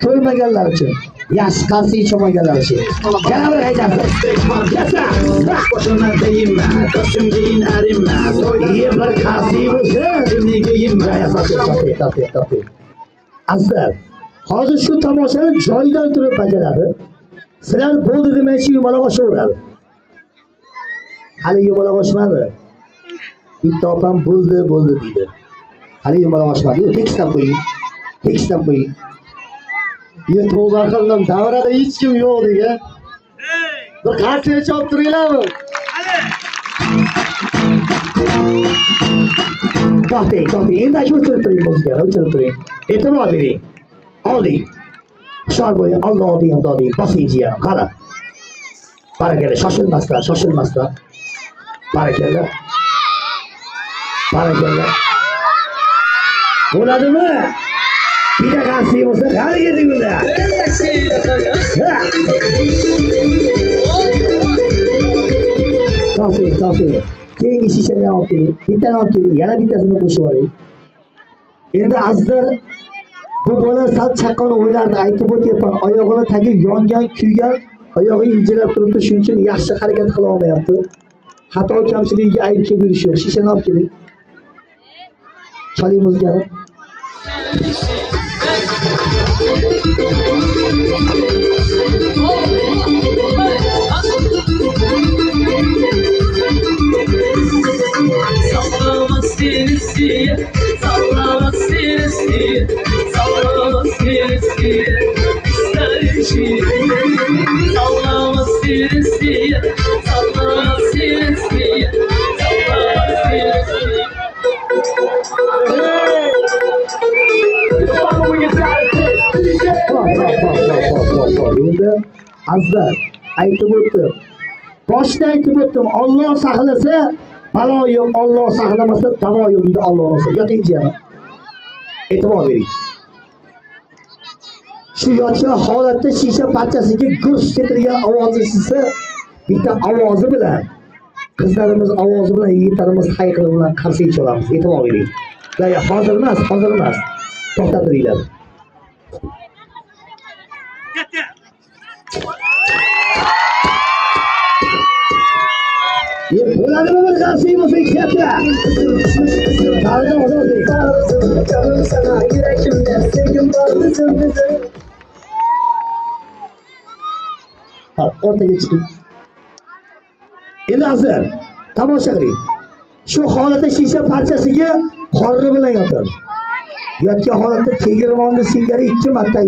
Ko'rmaganlar uchun, yaxshi qarshi cholmaganlar uchun. Yana bir haydarsiz. Boshimdan teginma, kostyum giyinarimma. Bir qarshi bo'lsin. Giyinma. To'xtang. Azizlar, hozir shu tomoshani joyidan turib bajaradi. Sizlar bo'ldi demaychi yumaloq oshaveradi. Hali yumaloq oshmadi. Bitta opam bo'ldi, bo'ldi deydi. Hali yumaloq oshmadi. Yo'q, tekislab qo'ying. Tekislab qo'ying. Tavba qildim, davrada hech kim yo'q degan. Bir qarshi chop turinglarmi? To'xtang, to'xtang. Endi aka o'chirib turing muzikani, o'chirib turing. E'tibor bering. Oling. Hushyor bo'ling, Alloh degan doding, bosing jiyanim, qara. Barakalla, shoshilmasdan, shoshilmasdan. Barakalla. Barakalla. Bo'ladimi? Bitta qarshi bo'lsa, hali keting unda. To'xtang, to'xtang. Keyingi shishani olib keling, bittani olib keling, yana bittasini qo'shib yuboring. Endi azizlar, bu bola sal chaqqon o'ylardi, aytib o'tyapman, oyog'ini tagi yongan, kuygan, oyog'i injilab turibdi, shuning uchun yaxshi harakat qila olmayapti. Xato kamchiligiga ayb kelib yurish yo'q. Shishani olib keling. Chaling muzikani. Endi azizlar, aytib o'tdim. Boshida aytib o'tdim, Alloh saqlasa balo yo'q, Alloh saqlamasa davo yo'q deydi Alloh o'zi. Yoting jiyanim. E'tibor bering. Shu yotgan holatda shisha parchasiga gurs ketilgan ovoz eshitsa, bitta ovozi bilan qizlarimiz ovozi bilan yigitlarimiz hayqirig'i bilan qarshi chalamiz. E'tibor bering. Hozir emas, hozir emas. To'xtab turinglar. Bo'ladimi bir qarshi bo'lsa katta. Ha, o'rtaga chiqing. Endi hozir tomosha qiling. Shu holatda shisha parchasiga qorni bilan yotadi. Yotgan holatda tegirmonni singari 2 marta